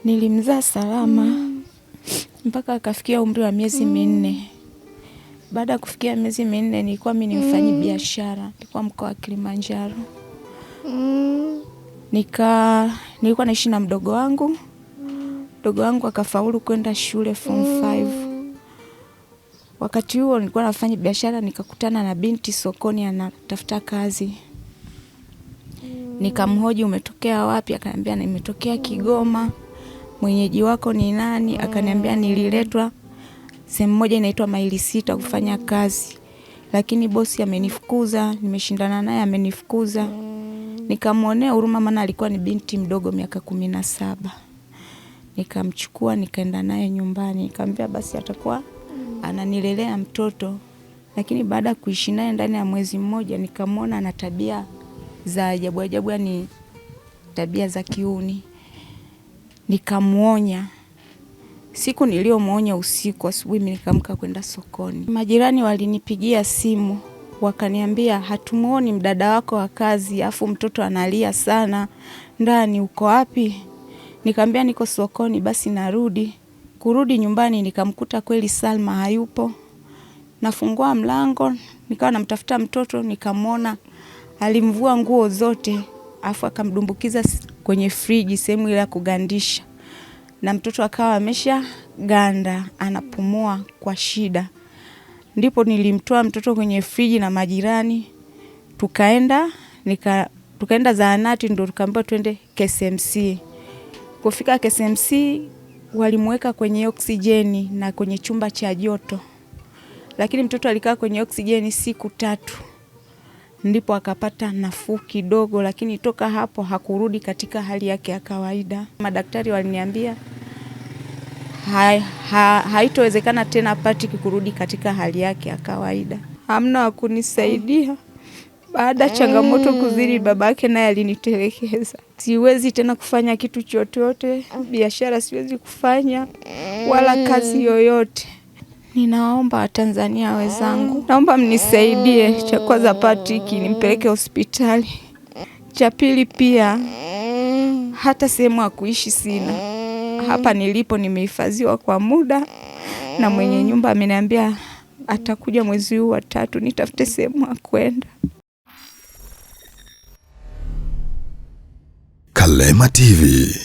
Nilimzaa salama mpaka akafikia umri wa miezi 4. Baada ya kufikia miezi 4, nilikuwa mimi ni mfanyi biashara, nilikuwa mkoa wa Kilimanjaro. Nilikuwa naishi na mdogo wangu. Mdogo wangu akafaulu kwenda shule form 5. Wakati huo nilikuwa nafanya biashara, nikakutana na binti sokoni anatafuta kazi. Nikamhoji, umetokea wapi? Akaniambia nimetokea Kigoma. Mwenyeji wako ni nani? Akaniambia nililetwa sehemu moja inaitwa Maili 6 kufanya kazi, lakini bosi amenifukuza, nimeshindana naye amenifukuza. Nikamwonea huruma, maana alikuwa ni binti mdogo miaka 17. Nikamchukua nikaenda naye nyumbani, nikamwambia basi atakuwa ananilelea mtoto. Lakini baada ya kuishi naye ndani ya mwezi mmoja, nikamwona ana tabia za ajabu ajabu, yani tabia za kiuni. Nikamuonya. Siku niliyomuonya usiku, asubuhi mimi nikaamka kwenda sokoni. Majirani walinipigia simu wakaniambia, hatumuoni mdada wako wa kazi, afu mtoto analia sana ndani, uko wapi? Nikamwambia niko sokoni, basi narudi. Kurudi nyumbani nikamkuta kweli Salma hayupo. Nafungua mlango, nikawa namtafuta mtoto, nikamwona alimvua nguo zote, afu akamdumbukiza kwenye friji sehemu ile ya kugandisha. Na mtoto akawa amesha ganda, anapumua kwa shida. Ndipo nilimtoa mtoto kwenye friji na majirani, tukaenda zahanati, ndo tukaambiwa twende KCMC. Kufika KCMC walimweka kwenye oksijeni na kwenye chumba cha joto. Lakini mtoto alikaa kwenye oksijeni siku 3. Ndipo akapata nafuu kidogo, lakini toka hapo hakurudi katika hali yake ya kawaida. Madaktari waliniambia haitowezekana tena Patrick kurudi katika hali yake ya kawaida. Hamna wa kunisaidia. Baada changamoto kuzidi, babake naye alinitelekeza. Siwezi tena kufanya kitu chochote, biashara siwezi kufanya wala kazi yoyote. Ninaomba Watanzania wenzangu, naomba mnisaidie. Cha kwanza Patrick nimpeleke hospitali. Cha pili pia hata sehemu ya kuishi sina. Hapa nilipo nimehifadhiwa kwa muda na mwenye nyumba ameniambia atakuja mwezi huu wa 3 nitafute sehemu ya kwenda. Kalema TV.